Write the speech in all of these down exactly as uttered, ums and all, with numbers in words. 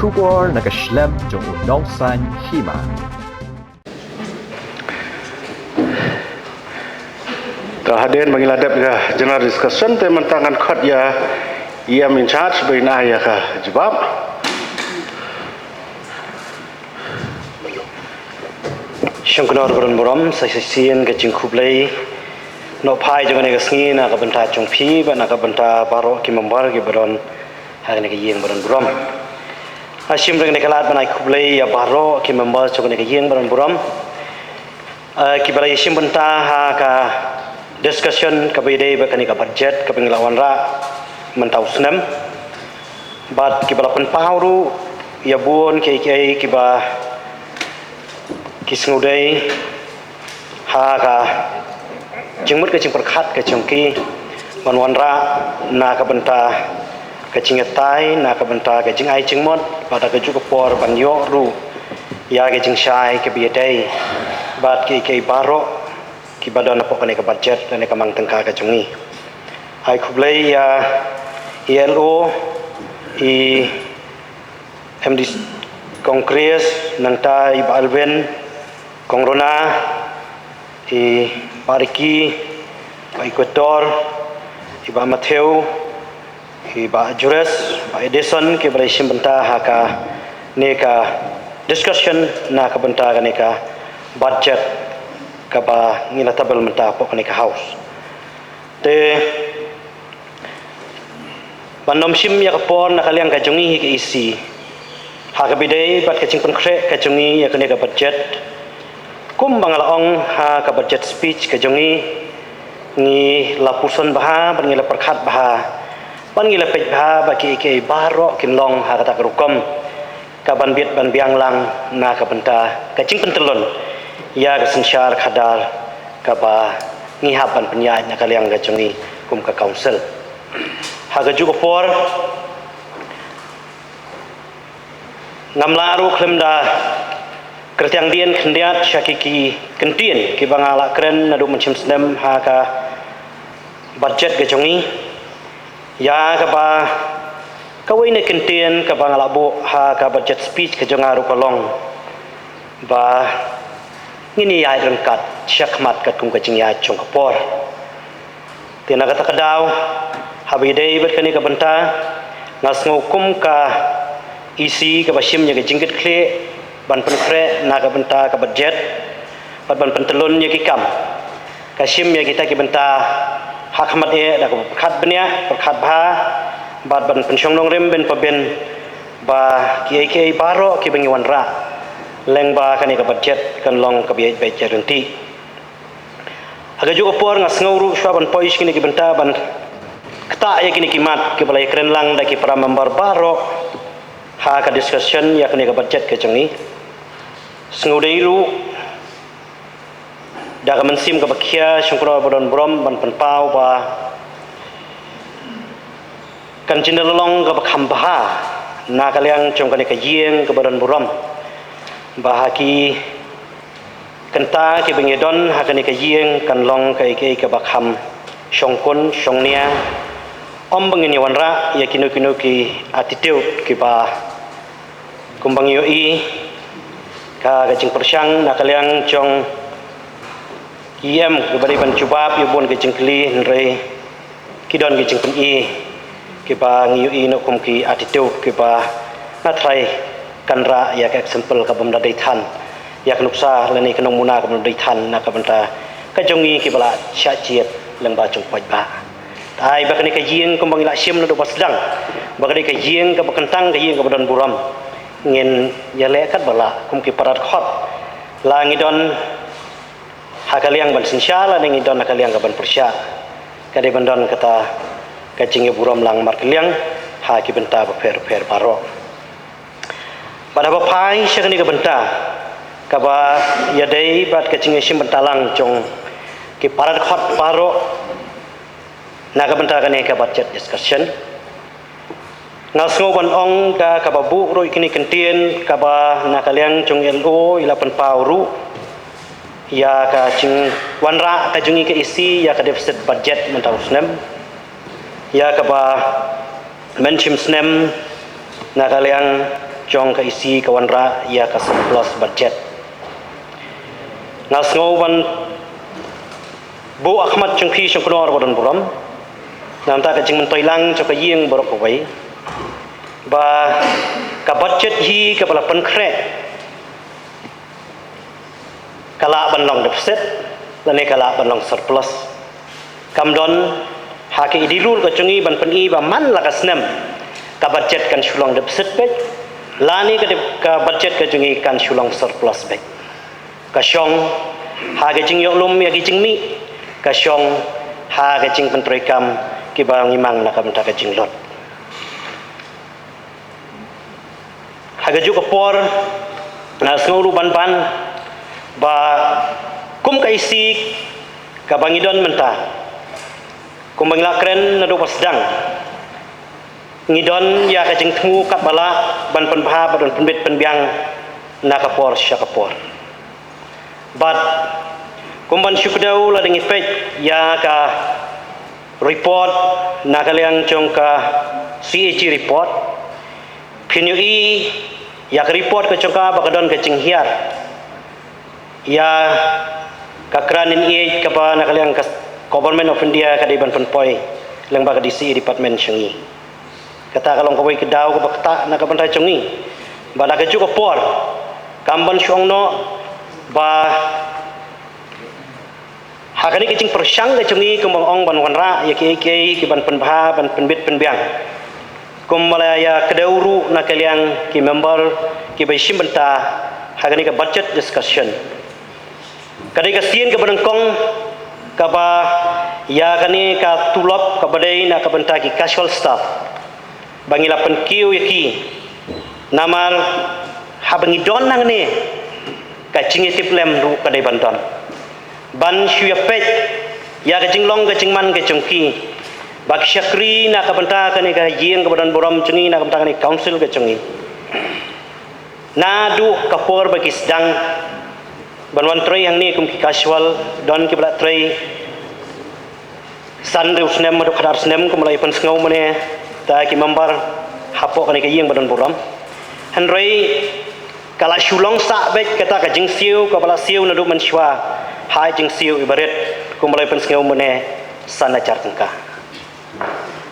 Khubor na ka shlem jong u Nongsaiñ Hima. Te hadien ba ngi la dep ïa ka general discussion, te mynta ngan khot ïa i E M in charge ba in ai ïa ka jubab. Shongknor ba don burom, sa shisien ka jingkhublei nohphai jong kane ka sngi na ka bynta jong phi bad na ka bynta baroh ki member kiba don ha kane ka ïing ba don burom. Nga shim ruh kane ka lad ban ai khublei ïa baroh ki member jong kane ka ïing ba don burom, eh, kiba la ïashim bynta ha ka discussion kaba ïadei bad kane ka budget kaba ngi la wanrah mynta u snem. Bad kiba la pynpaw ruh ïa bun kiei kiei kiba ki sngewdei ha ka jingmut ka jingpyrkhat ka jong ki ban wanrah na ka bynta ka jingïatai, na ka bynta ka jingai jingmut, bad ha kajuh ka por ban ïoh ruh ïa ka jingshai kaba ïadei bad kiei kiei baroh kiba don hapoh kane ka budget lane ka mang tyngka ka jong ngi. Ai khublei ïa i E L O, i M D Kong Chris, nangta i Bah Alvin, Kong Rona, i Bah Ricky, Bah Equator, i Bah Matthew, i Bah Jures, Bah Edison, kiba la ïashim bynta ha kane ka discussion na ka bynta kane ka budget kaba ngi la table mynta hapoh kane ka house. Te ban ym shim ïa ka por na ka liang ka jong ngi hi ka E C ha kaba ïadei bad ka jingpynkhreh ka jong ngi ïa kane ka budget. Kumba nga la ong ha ka budget speech ka jong ngi, ngi la puson bha bad ngi la pyrkhat bha bad ngi la peit bha ba kiei kiei baroh kin long ha kata ka rukom ka ban bit ban biang lang na ka bynta ka jingpyntyllun ïa ka synshar khadar kaba ngi hap ban pynïaid na ka liang ka jong ngi kum ka council. Ha kajuh ka por ngam lah ruh khlem da kyrtiang dien khyndiat sha ki, ki kyntien kiba nga la kren naduh mynshem snem ha ka budget ka jong ngi. Ïa kaba kawei na ki kyntien kaba nga la buh ha ka budget speech ka jong nga ruh ka long ba ngin ïaid ryngkat shakhmat katkum ka jingïaid jong ka por. Te na kata ka daw, haba ïadei bad kane ka bynta, nga sngew kum ka E C kaba shim ïa ka jingkitkhlieh ban pynkhreh na ka bynta ka budget bad ban pyntyllun ïa ki kam. Ka shim ïa kita ki bynta ha khmat eh da kaba pyrkhat bniah, pyrkhat bha bad ban pynshong nongrim bin pabin ba kiei kiei baroh kiba ngi wanrah lyngba kane ka budget kan long kaba ïaid beit ïaid ryntih. Ha kajuh ka por nga sngew ruh shuwa ban poi sha kine ki bynta ban ktah ïa kine ki mat kiba la ïakren lang da ki para member baroh ha ka discussion ïa kane ka budget ka jong ngi. Sngewdei ruh da ka mynsiem kaba khia shongknor ba don burom ban pynpaw ba kan jin da long kaba kham bha na ka liang jong kane ka ïing kaba don burom ba ha ki kynta kiba ngi don ha kane ka ïing kan long kaei kaei kaba kham shongkun shongnia. Ym ba ngin ïa wanrah ïa kino kino ki attitude kiba kumba ngi ïohi ka, ka jingpyrshang na ka liang jong ki E M kiba dei ban jubab ïa bun ki jingkylli, hynrei ki don ki jingpyni kiba ngi ïohi noh kum ki attitude kiba nga tharai kan rah ïa ka example kabym da dei than, ïa ka nuksa lane ka nongmuna kabym da dei than na ka bynta ka jong ngi kiba la shah jied lyngba jong u paidbah. Te ai ba kane ka ïing kumba ngi la shim naduh ba sdang ba ka dei ka ïing kaba kyntang, ka ïing kaba don burom, ngin ïaleh katba lah kum ki para dkhot, la ngi don ha ka liang ban synshar lane ngi don ha ka liang ka ban pyrshah, ka dei ban don kata ka jingïaburom lang markylliang ha ki bynta bapher bapher baroh. Bad haba phai sha kane ka bynta kaba ïadei bad ka jingïashim bynta lang jong ki para dkhot baroh na ka bynta kane ka budget discussion, nga sngew ban ong da kaba buh ruh ïa kine ki kyntien kaba na ka liang jong i L O i la pynpaw ruh ïa ka jingwanrah ka jong ngi ka E C ïa ka deficit budget mynta u snem, ïa kaba mynshim snem na ka liang jong ka E C ka wanrah ïa ka surplus budget. Nga sngew ban buh ha khmat jong phi shong kynor ba don burom namar ka jingmyntoi lang jong ka ïing baroh kawei ba ka budget hi kaba la pynkhreh ka lah ban long deficit lane ka lah ban long surplus. Kam don ha ka idea ruh ka jong ngi ban pyni ba man la ka snem ka budget kan shu long deficit beit lane ka, ka budget ka jong ngi kan shu long surplus beit. Ka shong ha ka jingïoh lum ïa ka jingmih, ka shong ha ka jingpyntrei kam kiba ngi mang na ka bynta ka jinglut. Ha ka juh ka por nga sngew ruh ban ban ba kum ka E C kaba ngi don mynta, kumba ngi la kren naduh ba sdang, ngi don ïa ka jingthmu katba lah ban pynbha bad ban pynbit pynbiang na ka por sha ka por. Bad kumban shu kdew lada ngi peit ïa ka report na ka liang jong ka C A G report, phin ïohi ïa ka report ka jong ka ba ka don ka jinghiar ïa ka kren in ïeit kaba na ka liang ka Government of India ka dei ban pynpoi lyngba ka D C A department jong ngi. Kata ka long kawei ka daw kaba ktah na ka bynta jong ngi. Bad ha ka juh ka por kam ban shu ong noh ba ha kane ka jingpyrshang ka jong ngi kumba ong ban wanrah ïa kiei kiei kiban pynbha ban pynbit pynbiang. Kumba la ïa kdew ruh na ka liang ki member kiba shim bynta ha kane ka budget discussion. Ka dei ka sien kaba nyngkong kaba ïa kane ka tulop kaba dei na ka bynta ki casual staff ba ngi la pynkiew ïa ki. Namar haba ngi don nangne ka jingïatiplem ruh ka dei ban don ban shu ïa peit ïa ka jinglong ka jingman ka jong ki ba ki shakri na ka bynta kane ka ïing kaba don burom jong ngi, na ka bynta kane ka council ka jong ngi. Naduh ka por ba ki sdang ban wan trei hangne kum ki casual, don kiba la trei san hynriew snem haduh khatar snem kumba la ïa pynsngew mynne da ki member hapoh kane ka ïing ba don burom. Hynrei ka la shu long sah beit kata ka jingsiew kaba la siew naduh mynshuwa ha jingsiew iba rit kumba la ïa pynsngew mynne san hajar tyngka.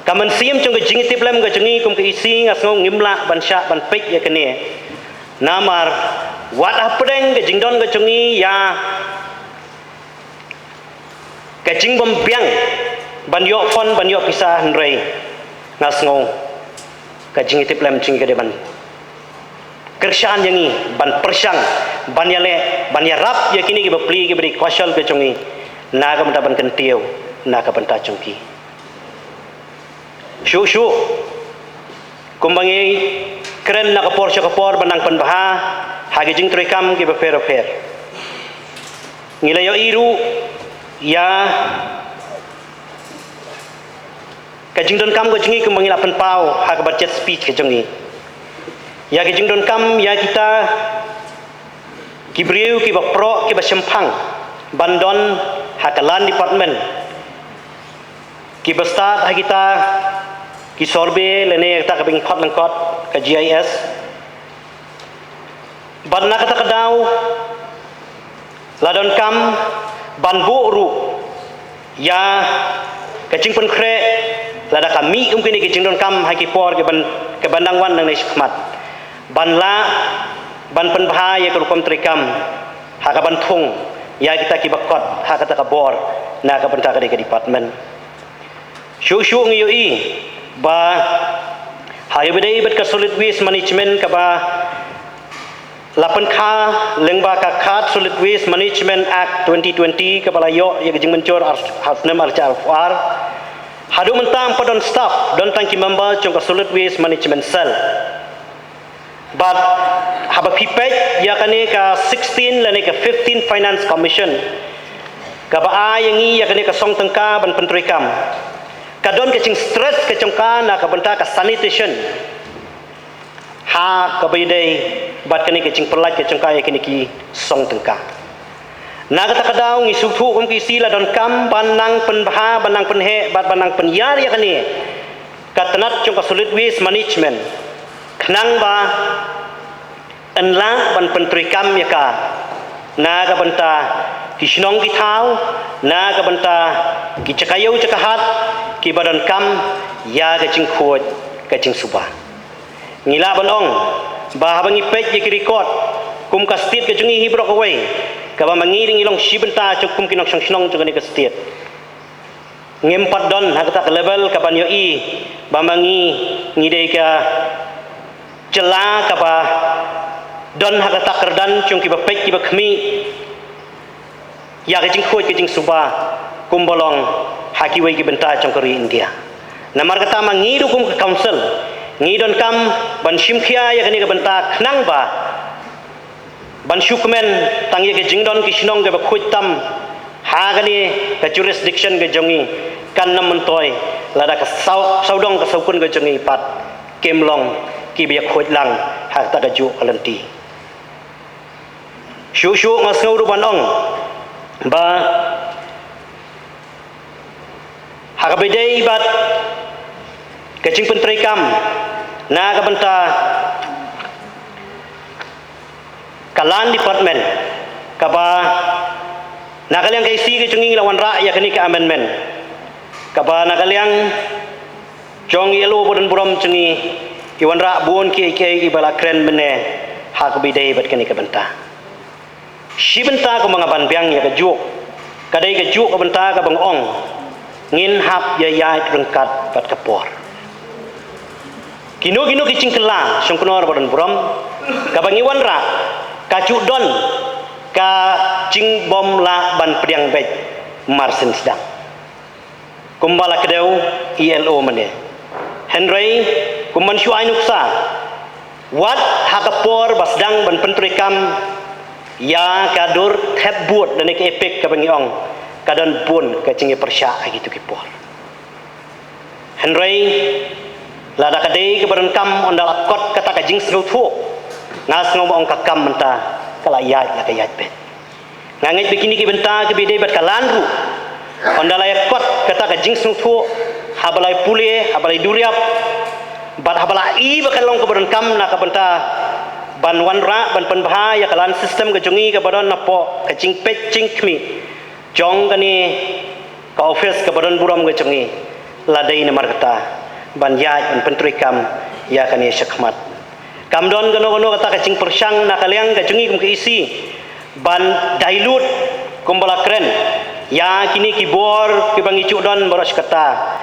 Ka mynsiem jong ka jingïatiplem ka jong ngi kum ka E C nga sngew ngim lah ban shah ban peit ïa kane. Namar wat hapdeng ka jingdon ka jong ngi ïa ka jingbym biang ban ïoh fund ban ïoh pisa, hynrei nga sngew ka jingïatiplem jong ngi ka dei ban kyrshan ïa ngi ban pyrshang, ban ïaleh, ban ïarap ïa kine kiba plie kiba dei casual ka jong ngi na ka bynta ban kyntiew na ka bynta jong ki. Shuh shuh kumba ngi kren na ka por sha ka por ban nang pynbha ha ki jingtrei kam kiba pher bapher, ngi la ïohi ruh ïa ka jingdonkam ka jong ngi kumba ngi la pynpaw ha ka budget speech ka jong ngi, ïa ka jingdonkam ïa kita ki briew kiba proh kiba shemphang ban don ha ka land department, kiba stad ha kita ki survey lane kita kaba ngi khot lyngkot ka G I S. Bad na kata ka daw la donkam ban buh ruh ïa ka jingpynkhreh lada ka mih kum kine ki jingdonkam ha ki por kiban, kiban dang wan nangne shakhmat, ban lah ban pynbha ïa ka rukom treikam ha kaban thung ïa kita kiba kot ha kata ka bor na ka bynta ka dei ka department. Shuh shuh ngi ïohi ba ha kaba dei bad ka solid waste management kaba la pynkha lyngba ka Khad Solid Waste Management Act twenty twenty kaba la ïoh ïa ka jingmynjur ar, ha snem ar hajar arphew ar. Haduh mynta ym pat don staff, don tang ki member jong ka Solid Waste Management Cell. Bad haba phi peit ïa kane ka sixteen lane ka fifteen Finance Commission kaba ai ïa ngi ïa kane ka song tyngka ban pyntreikam, ka don ka jingstress ka jong ka na ka bynta ka sanitation ha kaba ïadei bad kane ka jingpyllait ka jong ka ïa kine ki song tyngka. Na kata ka daw ngi sngewthuh kum ka E C la donkam ban nang pynbha, ban nang pynheh bad ban nang pynïar ïa kane ka tnat jong ka solid waste management, khnang ba Yn lah ban pyntreikam ïa ka na ka bynta ki shnong ki thaw, na ka bynta ki jaka ïew jaka hat kiba donkam ïa ka jingkhuid ka jingsuba. Ngi lah ban ong ba haba ngi peit ïa ki record kum ka state ka jong ngi hi baroh kawei, kaba ma ngi dang ngi long shi bynta jong kum ki nongshong shnong jong kane ka state. Ngim pat don ha kata ka level kaban ïohi ba ma ngi ngi dei ka jylla kaba don ha kata ka kyrdan jong kiba peit kiba khmih ïa ka jingkhuid ka jingsuba kumba long ha kiwei ki bynta jong ka ri India. Namar kata ma ngi ruh kum ka council ngi donkam ban shim khia ïa kane ka bynta khnang ba ban shu kmen tang ïa ka jingdon ki shnong kiba khuid tam ha kane ka jurisdiction ka jong ngi, kan ym myntoi lada ka saw, sawdong ka sawkun ka jong ngi pat kim long kiba ïakhuid lang ha kata ka juh ka lynti. Shuh shuh nga sngew ruh ban ong ba ha kaba ïadei bad ka jingpyntreikam na ka bynta ka Land Department, kaba na ka liang ka EC ka jong ngi la wanrah ïa kane ka amendment, kaba na ka liang jong i LO ba don burom jong ngi i wanrah bun kiei kiei kiba la kren mynne ha kaba ïadei bad kane ka bynta. Shi bynta kumba nga ban biang ïa ka juh, ka dei ka juh ka bynta kaba nga ong ngin hap ïa ïaid ryngkat bad ka por. Kino kino ki jingkylla shongknor ba don burom kaba ngi wanrah, ka ju don ka jingbym lah ban pdiang beit marsien sdang. Kumba la kdew i LO mynne. Hynrei kum ban shu ai nuksa, wat ha ka por ba sdang ban pyntreikam ïa ka dur thep bud lane ka EPIC kaba ngi ong, ka don bun ka jingïapyrshah ha kito ki por. Hynrei lada ka dei kaba donkam, ynda la kot kata ka jingsngewthuh, nga sngew ba ong ka kam mynta ka la ïaid la ka ïaid beit. Nga ngeit ba kine ki bynta kiba ïadei bad ka Land ruh, ynda la ïa kot kata ka jingsngewthuh, haba la ïa pule, haba la ïa duriap bad haba la i ba ka long kaba donkam na ka bynta ban wanrah ban pynbha ïa ka Land System ka jong ngi kaba don napoh ka jingpeit jingkhmih jong kane ka office kaba don burom ka jong ngi, la dei namar kata ban ïaid ban pyntreikam ïa kane shakhmat. Kam don kano kano kata ka jingpyrshang na ka liang ka jong ngi kum ka EC ban dilute kumba la kren ïa kine ki bor kiba ngi ju don baroh shi katta.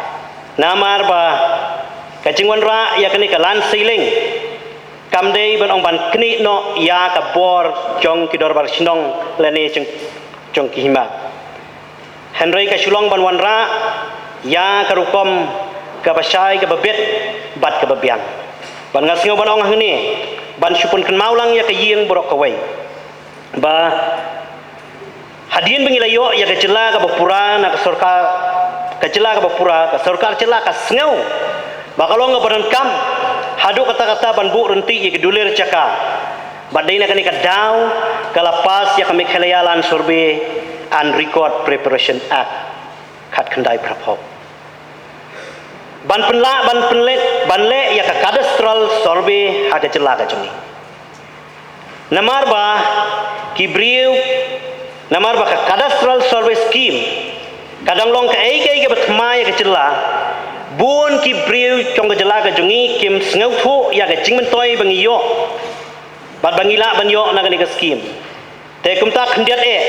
Namar ba ka jingwanrah ïa kane ka Land Ceiling kam dei ban ong ban knieh noh ïa ka bor jong ki dorbar shnong lane jong, jong ki hima. Hynrei ka shu long ban wanrah ïa ka rukom kaba shai kaba bit bad kaba biang. Bad nga sngew ban ong hangne ban shu pynkynmaw lang ïa ka ïing baroh kawei ba hadien ba ngi la ïoh ïa ka jylla kaba pura na ka sorkar, ka jylla kaba pura, ka sorkar jylla ka sngew ba ka long kaba donkam haduh katta katta ban buh ryntih ïa ka dulir jaka. Bad dei na kane ka daw ka la pass ïa ka Meghalaya Land Survey and Record Preparation Act khatkhyndai phraphew ban pynlah, ban pynleh, ban leh ïa ka cadastral survey ha ka jylla ka jong ngi. Namar ba ki briew, namar ba ka cadastral survey scheme ka dang long kaei kaei kaba thymmai ïa ka jylla, bun ki briew jong ka jylla ka jong ngi kim sngewthuh ïa ka jingmyntoi ba ngi ïoh bad ba ngi lah ban ïoh na kane ka scheme. Te kumta khyndiat eh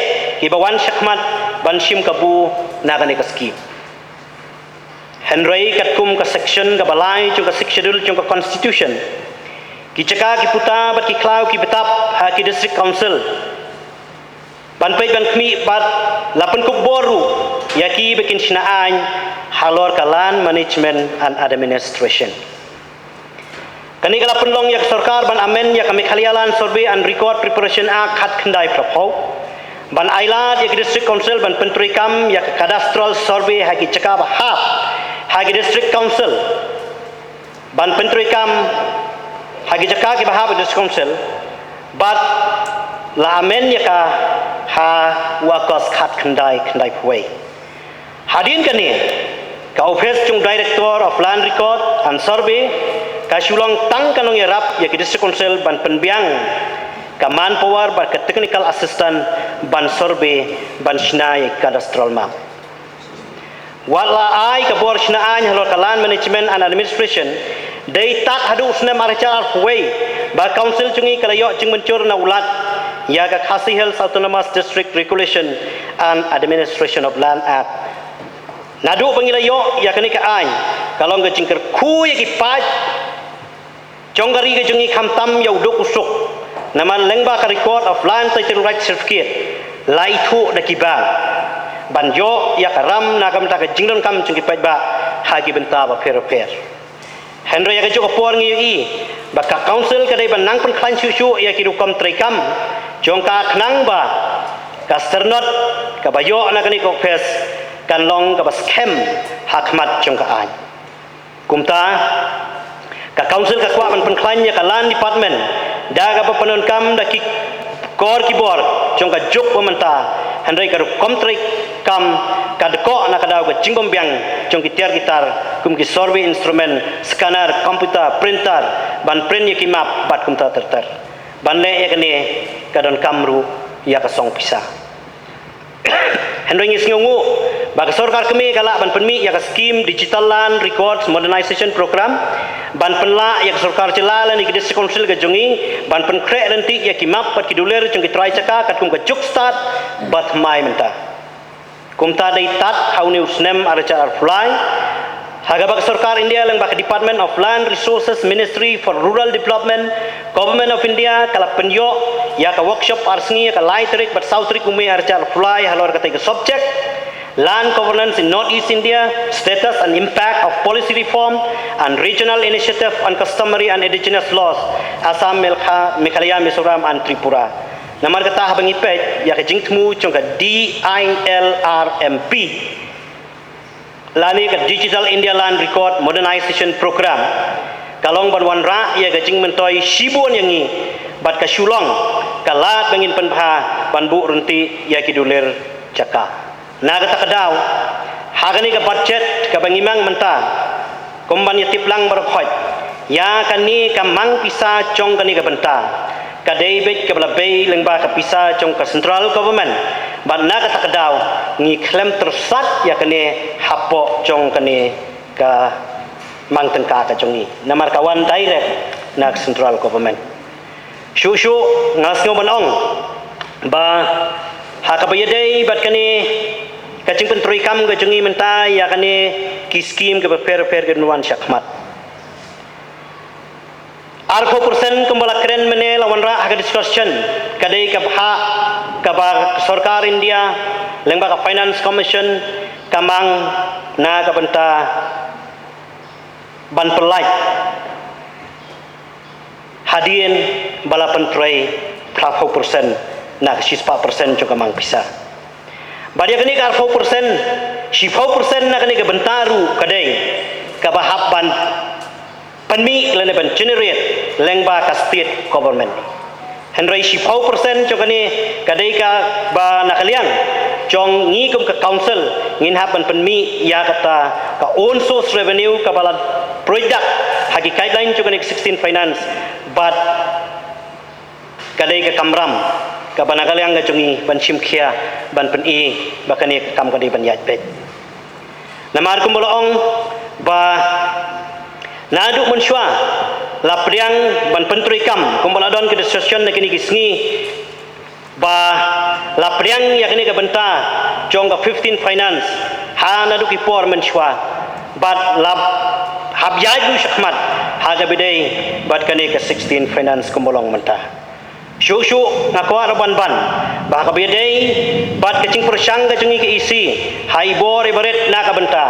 kiba wan shakhmat ban shim kabu na kane ka scheme. Hynrei katkum ka section kaba lai jong ka Sixth Schedule jong ka Constitution, ki jaka ki puta bad ki khlaw ki btap ha ki District Council ban peit ban khmih bad la pynkup bor ruh ïa ki ba kin shna aiñ halor ka Land Management and Administration. Kane ka la pynlong ïa ka sorkar ban amend ïa ka Meghalaya Land Survey and Record Preparation Act khatkhyndai phraphew ban ailad ïa ka District Council ban pyntreikam ïa ka cadastral survey ha ki jaka ba hap ha ki District Council, ban pyntreikam ha ki jaka kiba hap ha ki District Council. Bad la amend ïa ka ha u August khatkhyndai khyndai phew wei. Hadien kane ka Office jong Director of Land Record and Survey Ka shu long tang ka nongïarap ïa ki District Council ban pynbiang ka manpower bad ka technical assistant ban survey ban shna ïa ki cadastral map. Wat la ai ka bor shna aiñ halor ka Land Management and Administration, dei tad haduh u snem ar hajar arphew wei ba ka Council jong ngi ka la ïoh jingmynjur na u Lat ïa ka Khasi Hills Autonomous District Regulation and Administration of Land Act. Naduh ba ngi la ïoh ïa kane ka aiñ, ka long ka jingkyrkhu ïa ki paid jong ka ri ka jong ngi khamtam ïa u duk u suk. Namar lyngba ka Record of Land Title Right Certificate la ithuh da ki bank ban ïoh ïa ka ram na ka bynta ka jingdonkam jong ki paidbah ha ki bynta bapher bapher. Hynrei ïa kajuh ka por ngi ïohi ba ka Council ka dei ban nang pynkhlaiñ shuh shuh ïa ki rukom treikam jong ka, khnang ba ka syrnod kaba ïoh na kane ka office kan long kaba skhem ha khmat jong ka aiñ. Kumta, ka Council ka kwah ban pynkhlaiñ ïa ka Land Department da kaba pyndonkam da ki kor ki bor jong ka juk ba mynta, hynrei ka rukom treikam ka dkoh na ka daw ka jingbymbiang jong ki tiar ki tar kum ki survey instrument, scanner, computer, printer, ban print ïa ki map bad kumta ter ter. Ban leh ïa kane ka donkam ruh ïa ka song pisa. Hynrei ngi sngewnguh ba ka sorkar kmie ka lah ban pynmih ïa ka skim Digital Land Records Modernization Program ban pynlah ïa ka sorkar jylla lane ki District Council ka jong ngi ban pynkhreh ryntih ïa ki map bad ki dulir jong ki trai jaka katkum ka juk stad ba thymmai mynta. Kumta, dei tad ha une u snem ar hajar arphew lai ha kaba ka sorkar India lyngba ka Department of Land Resources, Ministry for Rural Development, Government of India ka la pynïoh ïa ka workshop ar sngi ha ka lai tarik bad saw tarik u May ar hajar arphew lai halor katei ka subject: Land Governance in North East India: Status and Impact of Policy Reform and Regional Initiative on Customary and Indigenous Laws, Assam, Melkha-, Meghalaya, Mizoram and Tripura. Namar kata, haba ngi peit ïa ka jingthmu jong ka D I L R M P lane ka Digital India Land Record Modernization Program, ka long ban wanrah ïa ka jingmyntoi shibun ïa ngi bad ka shu long ka lad ba ngin pynbha ban buh ryntih ïa ki dulir jaka. Na kata ka daw, ha kane ka budget kaba ngi mang mynta, kum ban ïa tip lang baroh khoit, ïa kane ka mang pisa jong kane ka bynta ka dei beit kaba la bei lyngba ka pisa jong ka Central Government. Bad na kata ka daw, ngi khlem tyrsad ïa kane hapoh jong kane ka mang tyngka ka jong ngi, namar ka wan direct na ka Central Government. Shuh shuh nga sngew ban ong ba ha kaba ïadei bad kane ka jingpyntreikam ka jong ngi mynta ïa kane ki skim kaba pher pher ka dang wan shakhmat, arphew percent kumba la kren mynne la wanrah ha ka discussion, ka dei ka bhah kaba ka sorkar India lyngba ka Finance Commission ka mang na ka bynta ban pyllait hadien ba la pyntrei phraphew percent na ka shispah percent jong ka mang pisa. Bad ïa kane ka arphew percent, shiphew percent na kane ka bynta ruh ka dei kaba hap ban pynmih lane ban generate lyngba ka state government. Hynrei shiphew percent jong kane ka dei kaba na ka liang jong ngi kum ka council ngin hap ban pynmih ïa kata ka own source revenue kaba la pynroi ha ki guideline jong kane ka sixteen finance. Bad ka dei ka kamram kaba na ka liang ka jong ngi ban shim khia ban pyni ba kane ka kam ka dei ban ïaid beit. Namar kumba la ong ba naduh mynshuwa la pdiang ban pyntreikam, kumba la don ka discussion na kine ki sngi, ba la pdiang ïa kane ka bynta jong ka fifteen finance ha naduh ki por mynshuwa, bad la hap ïaid ruh shakhmat ha kaba ïadei bad kane ka sixteen finance kumba long mynta. Shuh shuh nga kwah ruh ban ban ba ha kaba ïadei bad ka jingpyrshang ka jong ngi ka E C ha i bor i barit na ka bynta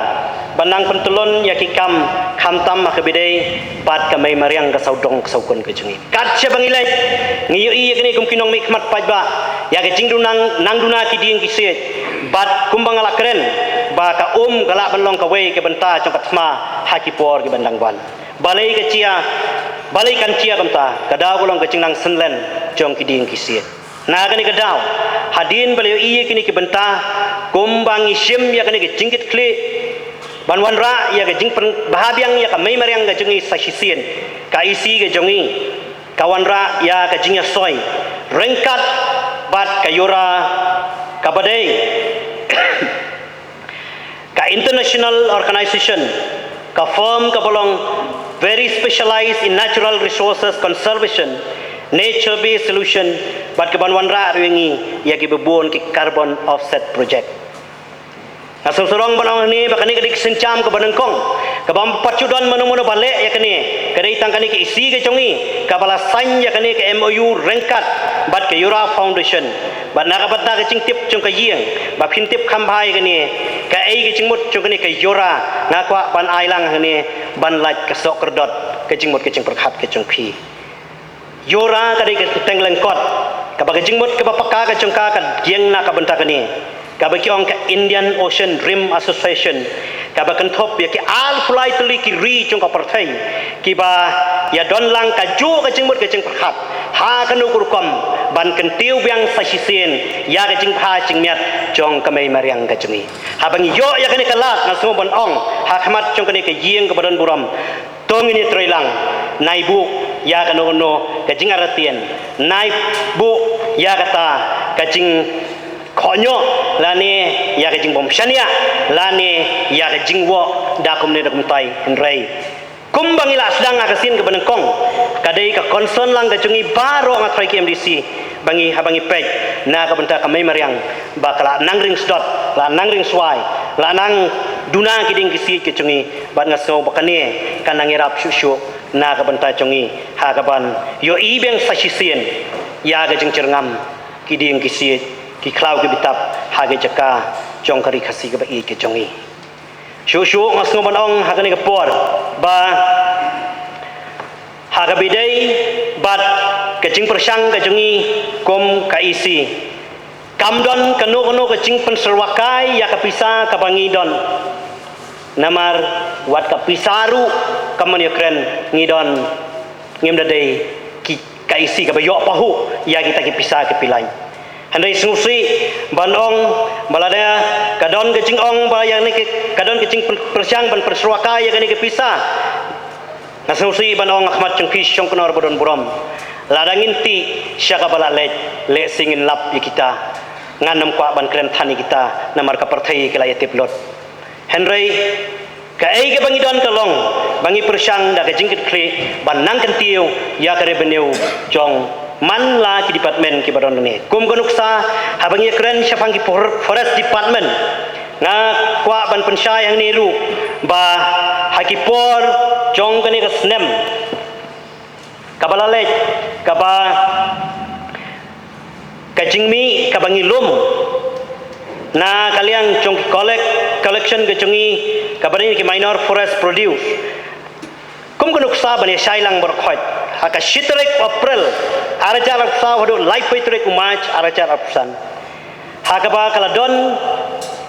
ban nang pyntyllun ïa ki kam, khamtam ha kaba ïadei bad ka mei mariang ka sawdong ka sawkun ka jong ngi. Kat shaba ngi leit, ngi ïohi ïa kine kum ki nongmihkhmat paidbah, ïa ka jingduna, nang duna ki dieng ki siej, bad kumba nga la kren ba ka um ka lah ban long kawei ka bynta jong ka thma ha ki por kiban dang wan. Balei ka jia, balei kan jia kumta? Ka daw ka long ka jingnang synlen jong ki dieng ki siej. Na kane ka daw, hadien ba la ïohi ïa kine ki bynta, kumba ngi shim ïa kane ka jingkitkhlieh Ban wanrah ïa ka jingpynbha biang ïa ka mei mariang ka jong ngi sa shisien, ka E C ka jong ngi ka wanrah ïa ka jingïasoi ryngkat bad ka Yura, kaba dei ka international organization, ka firm kaba long very specialized in natural resources conservation, nature based solution, bad kaban wanrah ruh ïa ngi ïa kiba bun ki carbon offset project. Nga sngewsarong ban ong hangne ba kane ka dei ka synshar kaba nyngkong, kaba ym pat ju don mano mano ba leh ïa kane. Ka dei tang kane ka E C ka jong ngi kaba la sign ïa kane ka M O U ryngkat bad ka Yura Foundation. Bad na ka bynta ka jingtip jong ka ïing, ba phin tip kham bha ïa kane, kaei ka jingmut jong kane ka Yura, nga kwah ban ai lang hangne ban lait ka soh kyrdot ka jingmut ka jingpyrkhat ka jong phi. Yura ka dei ka kyrteng lyngkot kaba ka jingmut kaba paka ka jong ka ka ïeng na ka bynta kane, kaba ki ong ka Indian Ocean Rim Association, kaba kynthup ïa ki arphew lai tylli ki ri jong ka pyrthei, kiba ïa don lang kajuh ka jingmut ka jingpyrkhat ha kano ka rukom ban kyntiew biang sa shisien ïa ka jingbha jingmiat jong ka mei mariang ka jong ngi. Haba ngi ïoh ïa kane ka lad, nga sngew ban ong ha khmat jong kane ka ïing kaba don burom, to ngin ïatrei lang, nai buh ïa kano kano ka jingartatien, nai buh ïa kata ka jingkhohñiuh, lane ïa ka jingbymshaniah, lane ïa ka jingwoh da kumne da kumtai, hynrei kumba ngi la sdang ha ka sien kaba nyngkong, ka dei ka concern lang ka jong ngi baroh, nga tharai ki M D C, ba ngi, haba ngi peit na ka bynta ka mei mariang, ba ka la nang ring sdot, la nang ring swai, la nang duna ki dieng ki siej ki jong ngi, bad nga sngew ba kane ka nang ïarap shuh shuh na ka bynta jong ngi, ha kaban ïohi biang sa shisien ïa ka jingjyrngam ki dieng ki siej, ki khlaw ki bitap ha ka jaka jong ka ri Khasi kaba ïeit ka jong ngi. Shuh shuh nga sngew ban ong ha kane ka por ba ha kaba ïadei bad ka jingpyrshang ka jong ngi kum ka E C, kam don kano kano ka jingpynsyrwa kai ïa ka pisa kaba ngi don. Namar wat ka pisa ruh kam ïakren, ngi don, ngim da dei ki, ka E C kaba ïoh pahuh ïa kita ki pisa ki pylliang. Hynrei sngewsih ban ong ba lada ka don ka jingong ba ïa ne ka, ka don ka jingpyrshang ban pynsyrwa kai ïa kane ka pisa, nga sngewsih ban ong ha khmat jong phi shong kynor ba don burom, lada ngin tih sha kaba la leit, lehse ngin lap ïa kita. Ngan ym kwah ban kren than ïa kita namar ka pyrthei ka la ïatip lut. Hynrei kaei kaba ngi don ka long ba ngi pyrshang da ka jingkitkhlieh ban nang kyntiew ïa ka revenue jong man la ki department kiba don hangne. Kum ka nuksa, haba ngi ïakren shaphang ki for-, forest department, nga kwah ban pynshai hangne ruh ba ha ki por jong kane ka snem kaba la leit, kaba ka jingmih kaba ngi lum na ka liang jong ki collect, collection ka jong ngi, kaba dei ki minor forest produce, kum ka nuksa ban ïa shai lang baroh khoit, ha ka shi tarik April ar hajar arphew saw haduh laiphew tarik u March ar hajar arphew san, ha kaba ka la don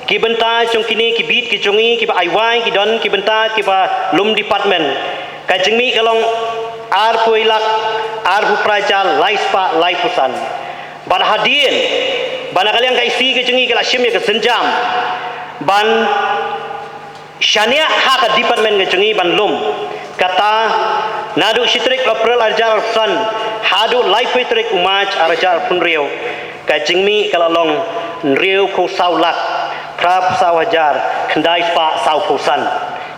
ki bynta jong kine ki bit ki jong ngi kiba ai wai, ki don ki bynta kiba lum department, ka jingmih ka long arphew lak arphew phra hajar lai spah laiphew san. Bad hadien ba na ka liang ka E C ka jong ngi ka la shim ïa ka sienjam ban shaniah ha ka department ka jong ngi ban lum, kata naduh shi tarik April ar hajar arphew san haduh laiphew tarik u March ar hajar arphew hynriew, ka jingmih ka la long hynriewphew saw lak phraphew saw hajar khyndai spah sawphew san.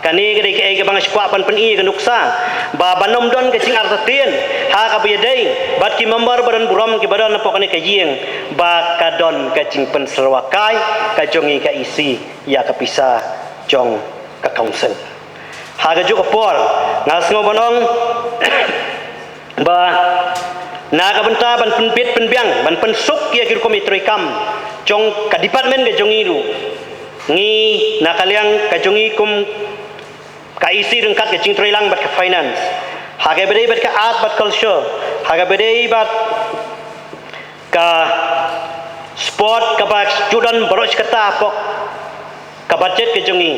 Kane ka dei kaei kaba nga sngewkwah ban pyni ka nuksa ba ban ym don ka jingartatien ha kaba ïadei bad ki member ba don burom kiba don hapoh kane ka ïing ba ka don ka jingpynsyrwa kai ka jong ngi ka E C ïa ka pisa jong ka council. Ha kajuh ka por nga sngew ban ong ba na ka bynta ban pynbit pynbiang, ban pynsuk ïa ki rukom ïatreikam jong ka department ka jong ngi ruh, ngi na ka liang ka jong ngi kum ka E C ryngkat ka jingtreilang bad ka finance, ha kaba dei bad ka art bad culture, ha kaba dei bad ka sport kaba ju don baroh shi katta hapoh ka budget ka jong ngi,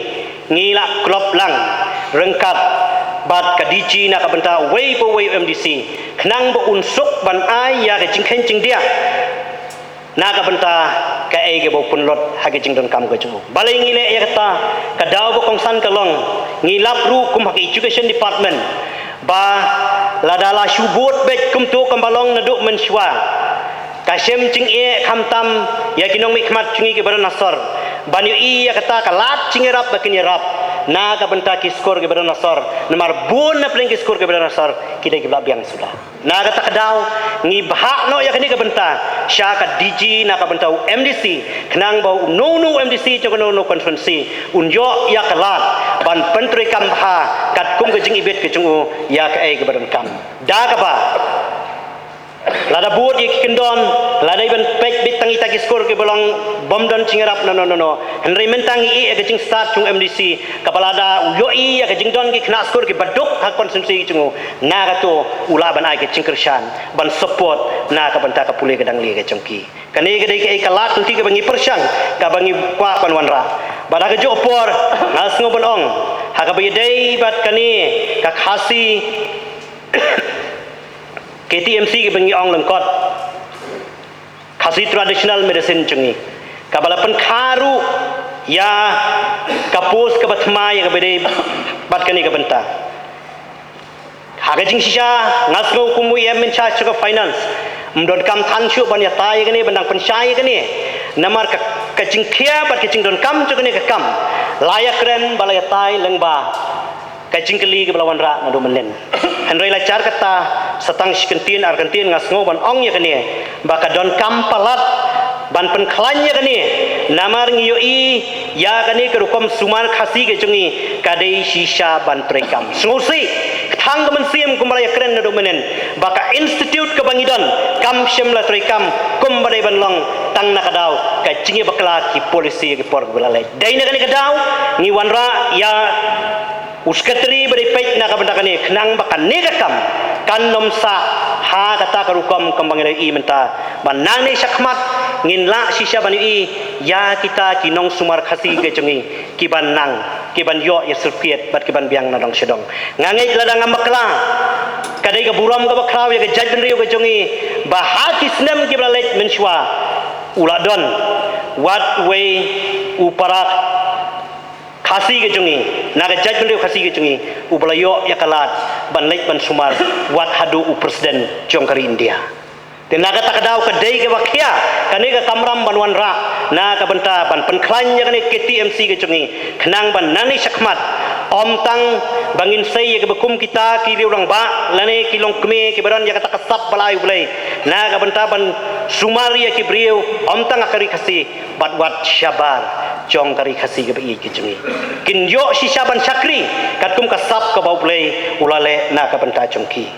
ngi la klop lang ryngkat bad ka D G na ka bynta uwei pa uwei u M D C khnang ba un suk ban ai ïa ka jingkheiñ jingdiah na ka bynta kaei kaba u pynlut ha ka jingdonkam ka jong u. Balei ngi leh ïa kata? Ka daw ba kongsan ka long, ngi lap ruh kum ha ka education department ba lada la shu bud beit kumto kumba long naduh mynshuwa, ka shem jingeh khamtam ïa ki nongmihkhmat jong ngi kiba don ha sor ban ïohi ïa kata ka lad jingïarap ba kin ïarap na ka bynta ki skur kiba don ha sor, namar bun na pdeng ki skur kiba don ha sor ki dei kiba la biang suda. Na kata ka daw ngi bhah noh ïa kane ka bynta sha ka D G na ka bynta u M D C, khnang ba uno uno u M D C jong kano kano constituency un ïoh ïa ka lad ban pyntreikam bha katkum ka jingibit ka jong u ïa kaei kaba donkam. Da kaba lada bud ïa ki kyndon, lada ban peit beit tang ïa kita ki skur kiba long bym don jingïarap nano nano. Hynrei mynta ngi ïeh ïa ka jingstad jong u M D C kaba lada u ïohi ïa ka jingdon ki khynnah skur kiba duk ha constituency jong u, na kato u lah ban ai ka jingkyrshan ban support na ka bynta ka pule ka dang lieh ka jong ki. Kane ka dei kaei ka lad lynti kaba ngi pyrshang, kaba ngi kwah ban wanrah. Bad ha kajuh ka por nga sngew ban ong, ha kaba ïadei bad kane ka Khasi K T M C kaba ngi ong lyngkot, Khasi Traditional Medicine jong ngi, kaba la pynkha ruh ïa ka post kaba thma ïa kaba dei bad kane ka bynta. Ha ka jingshisha nga sngew kum u M in charge jong ka finance, ym donkam than shuh ban ïatai ïa kane, ban dang pynshai ïa kane. Namar ka, ka jingkhia bad ka jingdonkam jong kane ka kam la ïakren bad la ïatai lyngba ka jingkylli kaba la wanrah naduh mynnin. Hynrei la jar kata, sa tang shi kyntien ar kyntien nga sngew ban ong ïa kane ba ka donkam palat ban pynkhlaiñ ïa kane, namar ngi ïohi ïa kane ka rukom sumar Khasi ka jong ngi ka dei shisha ban treikam. Sngewsih, ka thang ka mynsiem kumba la ïakren naduh mynnin ba ka institute kaba ngi don kam shym la treikam kumba dei ban long tang na ka daw ka jingïabakla ki policy ki por kaba la leit. Dei na kane ka daw ngi wanrah ïa u secretary ba dei peit na ka bynta kane, khnang ba kane ka kam kan ym sah ha kata ka rukom kumba ngi la ïohi mynta. Ba nangne shakhmat ngin lah shisha ban ïohi ïa kita ki nongsumar Khasi ka jong ngi ki ban nang, ki ban ïoh ïa certificate bad ki ban biang na dong sha dong. Nga ngeit lada ngam bakla, ka dei ka burom kaba khraw ïa ka jaitbynriew ka jong ngi ba ha ki snem kiba la leit mynshuwa u la don wat uwei u para Khasi ka jong ngi na ka jaitbynriew Khasi ka jong ngi uba la ïoh ïa ka lad ban leit ban sumar wat haduh u president jong ka ri India. Te na kata ka daw ka dei kaba khia kane ka kamram ban wanrah na ka bynta ban pynkhlaiñ ïa kane K T M C ka jong ngi, khnang ba nangne shakhmat ym tang ba ngin sei ïa kiba kum kita ki riew rangbah lane ki longkmie kiba don ïa kata ka sap ba la ai U Blei na ka bynta ban sumar ïa ki briew ym tang ha ka ri Khasi bad wat shabar jong ka ri Khasi kaba ïeit ka jong ngi. Kin ïoh shisha ban shakri katkum ka sap kaba U Blei u la leh na ka bynta jong ki.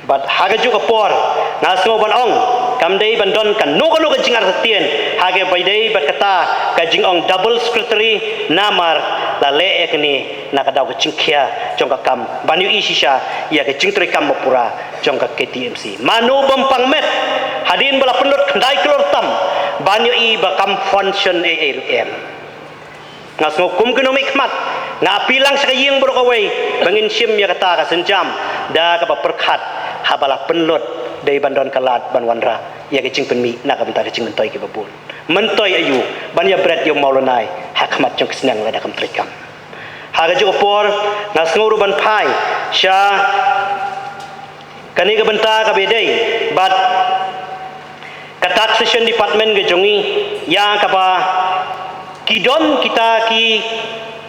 Bad ha kajuh ka por nga sngew ban ong, kam dei ban don kano kano ka jingartatien ha kaba ïadei bad kata ka jingong double secretary, namar la leh ïa kane na ka daw ka jingkhia jong ka kam ban ïohi shisha ïa ka jingtreikam ba pura jong ka K T M C. Mano bym pang met hadien ba la pynlut khyndai klur tam ban ïohi ba kam function ei ei ruh em. Nga sngew kum ki nongmihkhmat, nga appeal lang sha ka ïing baroh kawei ba ngin shim ïa kata ka sienjam da kaba pyrkhat haba la pynlut dei ban don ka lad ban wanrah ïa ka jingpynmih na ka bynta ka jingmyntoi kiba bun. Myntoi aïu? Ban ïa bret ïa u Mawlynnai ha khmat jong ka sniang lada kam treikam. Ha kajuh ka por nga sngew ruh ban phai sha kane ka bynta kaba ïadei bad ka taxation department ka jong ngi, ïa kaba ki don kita ki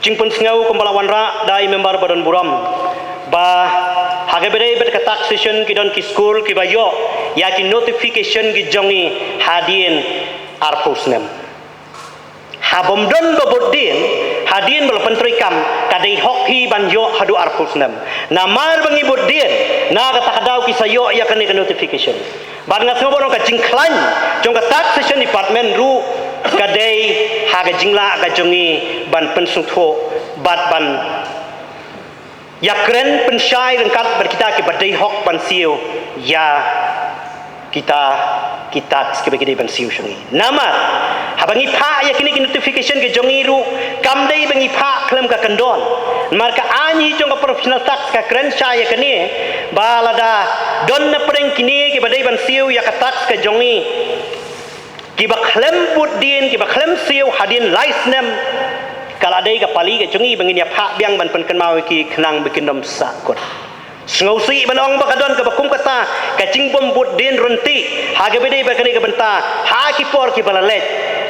jingpynsngew kumba la wanrah da i member ba don burom ba ha kaba ïadei bad ka taxation ki don ki skul kiba ïoh ïa ki notification ki jong ngi hadien arphew snem. Haba ym don ba bud dien hadien ba la pyntreikam, ka dei hok hi ban ïoh haduh arphew snem. Namar ba ngi bud dien, na kata ka daw ki sa ïoh ïa kane ka notification. Bad nga sngew ba long ka jingkhlaiñ jong ka taxation department ruh ka dei ha ka jinglah ka jong ngi ban pynsngewthuh bad ban ïakren pynshai ryngkat bad kita kiba dei hok ban siew ïa kita ki tax kiba ki dei ban siew sha ngi. Namar haba ngi phah ïa kine ki notification ki jong ngi ruh kam dei ba ngi phah khlem ka kyndon. Namar ka aiñ jong ka professional tax ka kren shai ïa kane ba lada don na pdeng kine kiba dei ban siew ïa ka tax ka jong ngi Kiba khlem bud dien, kiba khlem siew hadien lai snem, ka la dei ka pali ka jong ngi ba ngin ïa phah biang ban pynkynmaw ïa ki khnang ba kin ym sahkut. Sngewsih ban ong ba ka don kaba kum kata ka jingbym bud dien ryntih ha kaba dei bad kane ka bynta ha ki por kiba la leit.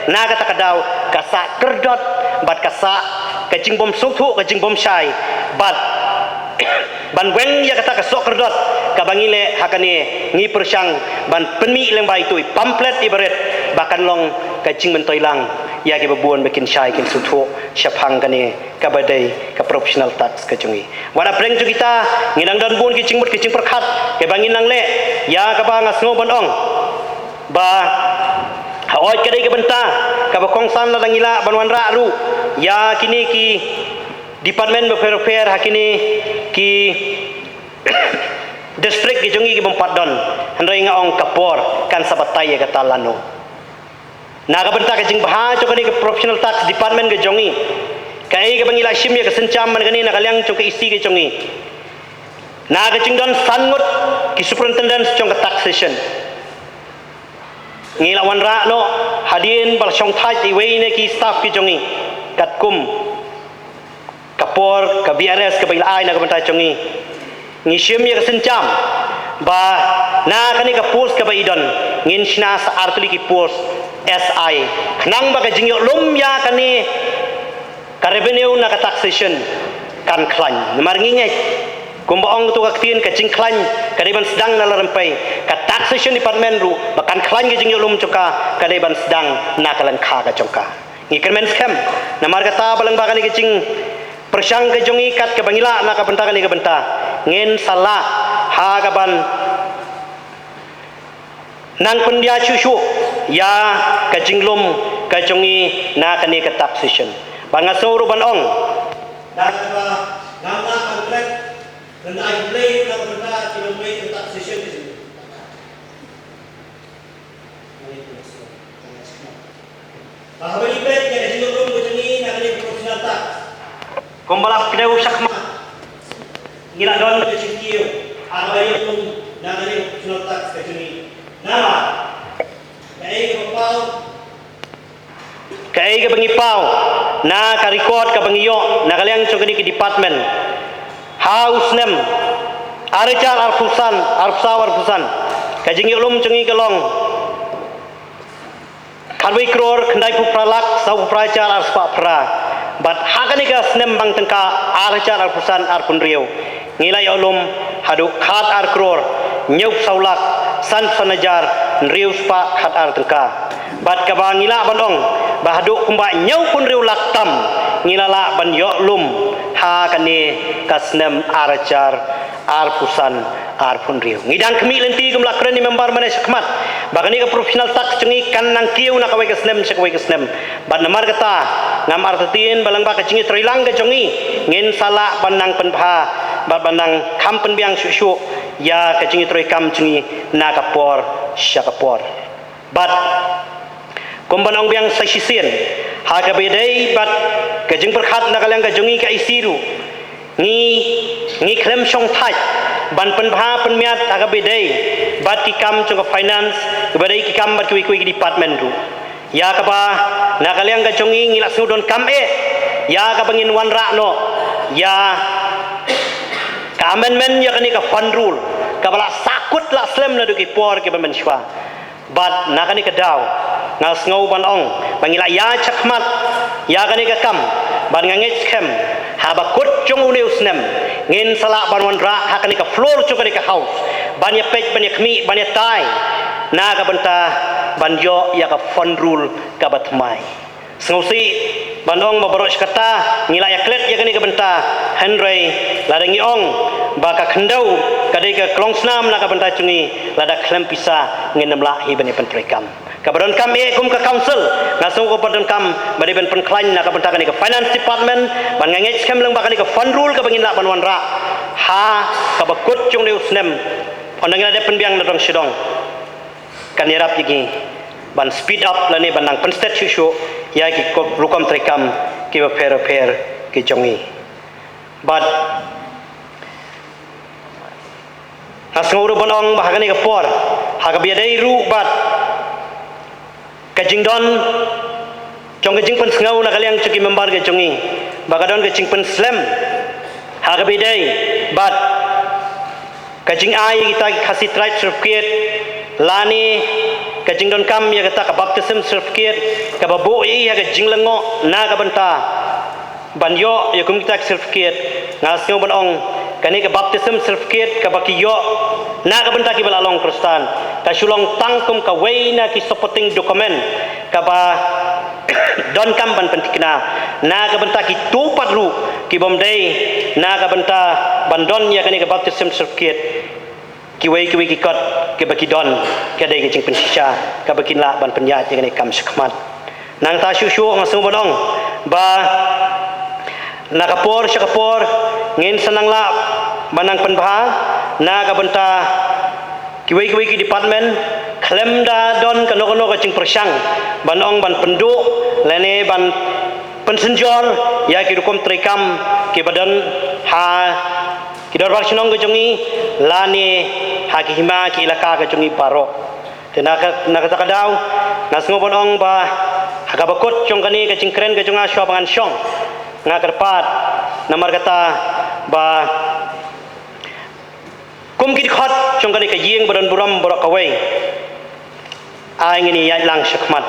Na kata ka daw ka sah kyrdot bad ka sah ka jingbym sngewthuh, ka jingbym shai bad ban weng ïa kata ka soh kyrdot kaba ngi leh ha kane, ngi pyrshang ban pynmih lyngba itu i pamphlet iba rit ba kan long ka jingmyntoi lang ïa kiba bun ba kin shai kin sngewthuh shaphang kane kaba dei ka professional tax ka jong ngi. Wat hapdeng jong kita ngi dang don bun ki jingmut ki jingpyrkhat kiba ngin nang leh, ïa kaba nga sngew ban ong ba hooid ka dei ka bynta kaba kongsan lada ngi lah ban wanrah ruh ïa kine ki department bapher bapher ha kine ki district ki jong ngi kibym pat don. Hynrei nga ong ka por kan sa batai ïa kata lano. Na ka bynta ka jingbha jong kane ka professional tax department ka jong ngi, kaei kaba ngi la shim ïa ka sienjam man kane na ka liang jong ka E C ka jong ngi, na ka jingdon san ngut ki superintendent jong ka taxation. Ngi la wanrah noh hadien ba la shongthait iwei na ki staff ki jong ngi katkum ka por ka V R S kaba i la ai na ka bynta jong ngi. Ngi shim ïa ka sienjam ba na kane ka post kaba i don ngin shna sa artylli ki post S I, khnang ba ka jingïoh lum ïa kane ka revenue na ka taxation kan khlaiñ. Namar ngi ngeit kumba ong tu ka ktien, ka jingkhlaiñ ka dei ban sdang na la rympei. Ka taxation department ruh ba kan khlaiñ ka jingïoh lum jong ka, ka dei ban sdang na ka lyngkha ka jong ka. Ngi kyrmen skhem namar kata ba lyngba kane ka jingpyrshang ka jong ngi kat kaba ngi lah na ka bynta kane ka bynta, ngin sa lah ha kaban nang pyndia shuh shuh ïa ka jinglum ka jong ngi na kane ka taxation. Ba nga sngew ruh ban ong da kaba ngam lah ban klet, kynda ai Blei na ka bynta ki long Blei ka taxation ka jong ngi. Ba haba ngi peit ïa ka jingïoh lum ka jong ngi na kane ka professional tax, kumba la pyndew shakhmat, ngi la don ka jingkiew ha kaba ïoh lum na kane ka professional tax ka jong ngi. Namar kaei kaba paw, kaei kaba ngi paw na ka record kaba ngi ïoh na ka liang jong kane ka department ha u snem ar hajar arphew san, arphew saw arphew san, ka jingïoh lum jong ngi ka long khatwei klur khyndaiphew phra lak sawphew phra hajar arspah phra. Bad ha kane ka snem bang tyngka ar hajar arphew san arphew hynriew, ngi la ïoh lum haduh khat ar klur hynñiewphew saw lak san san hajar hynriew spah khat ar tyngka. Bad kaba ngi lah ban ong ba haduh kumba hynñiewphew hynriew lak tam ngi la lah ban ïoh lum ha kane ka snem ar hajar arphew san arphew hynriew. Ngi dang khmih lynti kum la kren i member mynne shakhmat ba kane ka professional tax jong ngi kan nang kiew na kawei ka snem sha kawei ka snem. Bad namar kata ngam artatien ba lyngba ka jingïatreilang ka jong ngi ngin sa lah ban nang pynbha bad ban nang kham pynbiang shuh shuh ïa ka jingïatreikam jong ngi na ka por sha ka por. Bad kumba nga ong biang sa shisien, ha kaba ïadei bad ka jingpyrkhat na ka liang ka jong ngi ka E C ruh, ngi, ngi khlem shongthait ban pynbha pynmiat ha kaba ïadei bad ki kam jong ka finance, kaba dei ki kam bad kiwei kiwei ki department ruh. Ïa kaba na ka liang ka jong ngi ngi la sngewdonkam eh ïa kaba ngin wanrah noh ïa ka amendment ïa kane ka fund rule kaba la sahkut la slem naduh ki por kiba mynshwa. Bad na kane ka daw nga sngew ban ong ba ngi la ïaid shakhmat ïa kane ka kam. Bad nga ngeit skhem haba kut jong une u snem ngin sa lah ban wanrah ha kane ka floor jong kane ka house ban ïapeit, ban ïakhmih, ban ïatai na ka bynta ban ïoh ïa ka fund rule kaba thymmai. Sngewsih ban ong ba baroh shi katta ngi la ïaklet ïa kane ka bynta, hynrei lada ngi ong ba ka khyndew ka dei ka klongsnam na ka bynta jong ngi, lada khlem pisa ngin ym lah hi ban ïa pyntreikam. Kaba donkam eh kum ka council, nga sngew kaba donkam ba dei ban pynkhlaiñ na ka bynta kane ka finance department, ban nga ngeit skhem lyngba kane ka fund rule kaba ngin lah ban wanrah ha kaba kut jong une u snem. Ynda ngi la dep pynbiang na dong shi dong, kan ïarap ïa ngi ban speed up lane ban nang pynstet shuh shuh ïa ki rukom treikam kiba pher bapher ki jong ngi. Bad nga sngew ruh ban ong ba ha kane ka por, ha kaba ïadei ruh bad Ka jingdon jong ka jingpynsngew na ka liang jong ki member ka jong ngi ba ka don ka jingpynslem ha kaba ïadei bad ka jingai ïa kita ki Khasi Tribe Certificate lane ka jingdonkam ïa kata ka baptism certificate kaba buh ïa ka jinglyngngoh na ka bynta ban ïoh ïa kum kita ki certificate. Nga sngew ban ong kane ka baptism certificate kaba ki ïoh na ka bynta kiba la long Khristan ka shu long tang kum kawei na ki supporting document kaba donkam ban pynthikna na ka bynta kito pat ruh ki bym dei na ka bynta ban don ïa kane ka baptism certificate. Kiwei kiwei ki kot kiba ki don ka dei ka jingpynshisha kaba kin lah ban pynïaid ïa kane ka kam shakhmat. Nangta shuh shuh nga sngew ban ong ba na ka por sha ka por ngin sa nang lah ban nang pynbha na ka bynta kiwei kiwei ki department khlem da don kano kano ka jingpyrshang ban ong ban pynduh lane ban pynsynjor ïa ki rukom treikam kiba don ha ki dorbar shnong ka jong ngi lane ha ki hima ki elaka ka jong ngi baroh. Te na ka, na kata ka daw nga sngew ban ong ba ha kaba kut jong kane ka jingkren ka jong nga shuwa ba ngan shong nga kyrpad namar kata ba kum ki dkhot jong kane ka ïing ba don burom baroh kawei ai ngin ïaid lang shakhmat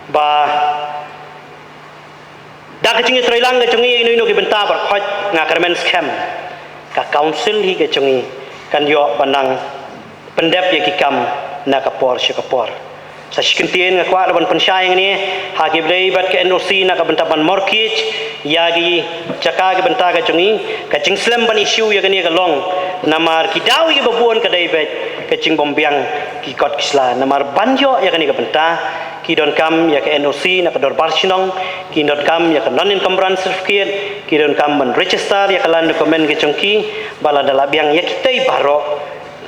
ba da ka jingïatreilang ka jong ngi ïa ino ino ki bynta baroh khoit nga kyrmen skhem ka council hi ka jong ngi kan ïoh ban nang pyndep ïa ki kam na ka por sha ka por. Sa shi kyntien nga kwah ban pynshai ïa ngane ha ki blei bad ka N O C na ka bynta ban mortgage ïa ki jaka ki bynta ka jong ngi ka jingslem ban issue ïa kane ka long namar ki daw ïa ba bun ka dei bad ka jingbymbiang ki kot ki sla namar ban ïoh ïa kane ka bynta ki donkam ïa ka N O C na ka dorbar shnong ki donkam ïa ka non encumbrance certificate ki donkam ban register ïa ka land document ka jong ki ba lada la biang ïa kitei baroh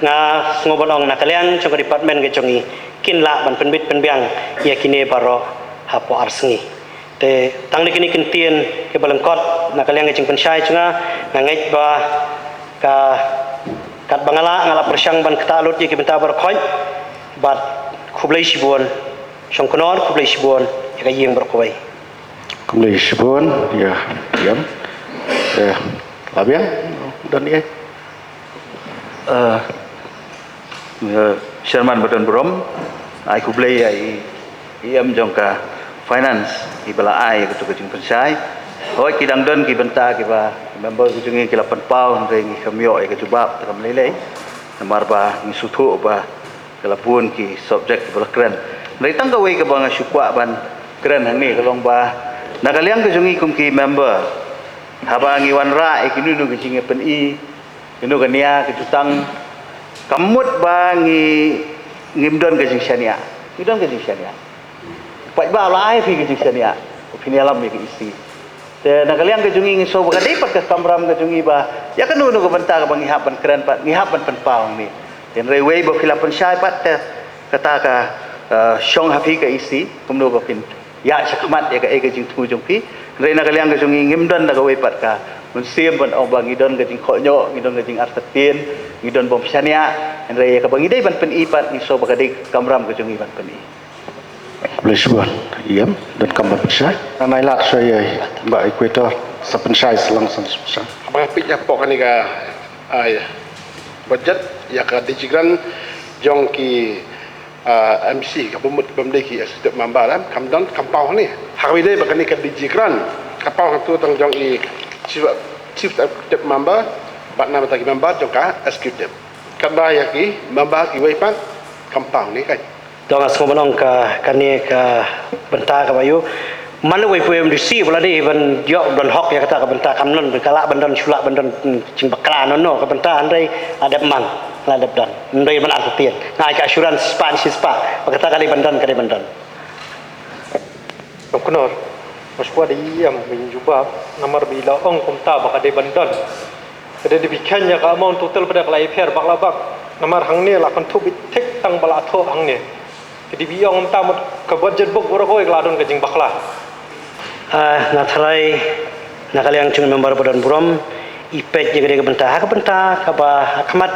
nga sngew ban ong na ka liang jong ka department ka jong ngi kin lah ban pynbit pynbiang ïa kine baroh hapoh ar sngi. Te tang da kine ki kyntien kiba lyngkot na ka liang ka jingpynshai jong nga nga ngeit ba ka katba nga lah nga lah pyrshang ban ktah lut ïa ki bynta baroh khoit bad khublei shibun. Shong Knorr khublei shibun ïa ka ïing baroh kawei. Khublei shibun ïa ïam. Eh, la biang don ïa. Eh, eh, Chairman ba don burom, ai khublei ïa i, i em jong ka finance i ba la ai ka tu ka jingpynshai. Hoi ki dang don ki bynta ki ba member ki jong ngi ki la pynpaw hynrei ngi kam ïoh ïa ka jubab te kam lei lei. Namar ba ngi sngewthuh ba ka la bun ki subject ki ba la kren. Hynrei tang kawei ka ba nga shu kwah ban kren hangne ka long ba na ka liang ka jong ngi kum ki member haba ngi wanrah ïa ki nu nu ki jingïapyni Ïa ka nia ka jutang ka mut ba ngi ngim don ka jingshaniah. Ngi don ka jingshaniah. Pat ba la ai phi ka jingshaniah. Phi ïalam ïa ka E C. Te na ka liang ka jong ngi ngi sngewbha ka dei pat ka kamram ka jong ngi ba ïa kano kano ka bynta ka ba ngi hap ban kren pat ngi hap ban pynpaw ngi. Te hynrei wei ba phi la pynshai pat te kata ka, eh, shong ha phi ka E C kumno ba phin ïa shakhmat ïa kaei ka jingthmu jong phi. Hynrei na ka liang ka jong ngi ngim don da kawei pat ka mynsiem ban ong ba ngi don ka jingkhohñioh, ngi don ka jingartatien, ngi don bym shaniah. Hynrei ïa kaba ngi dei ban pyni pat ngi sngewbha ka dei ka kamram ka jong ngi ban pyni. Khublei shibun. Ïam, donkam ban pynshai. Nai lad shuwa ïa i Bah Equator sa pynshai sa lang sa pynshai. Haba nga peit hapoh kane ka, ah, budget ïa ka DG grant jong ki ah, M C ka bym mut bym dei ki executive member em, kam don kam paw hangne. Ha kaba ïadei bad kane ka DG grant ka paw hangto tang jong i chief, chief executive member bad na bynta ki member jong ka executive. Katba ïa ki member kiwei pat kam paw hangne kan. Dang nga sngewbha ban ong ka kane ka bynta kaba ïoh man wei pui M D C ba la dei ban ïoh ban hok ïa kata ka bynta kam don ka lah ban don shu lah ban don, hmm, jingbakla no no ka bynta hynrei la dep man la dep don hynrei ban artatien nga ai ka assurance spah shi spah ba kata ka dei ban don ka dei ban don. Dr. Knorr, nga sngewbha da ïam ban jubab namar ba i la ong kumta ba ka dei ban don. Ka dei da phi kheiñ ïa ka amount total ba da ka la ïapher bak la bak namar hangne la kynthup beit thik tang ba la thoh hangne. Ka dei ba i ong mynta mut ka budget book baroh kawei ka la don ka jingbakla. Ah, nga tharai na ka liang jong member ba don burom i peit ïa ka dei ka bynta ha ka bynta kaba ha khmat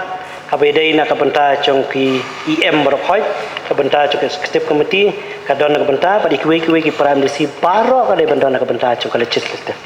Haba ïadei na ka bynta jong ki E M baroh khoit, ka bynta jong ka executive committee ka don na ka bynta, bad kiwei kiwei ki para M D C baroh ka dei ban don na ka bynta jong ka legislative.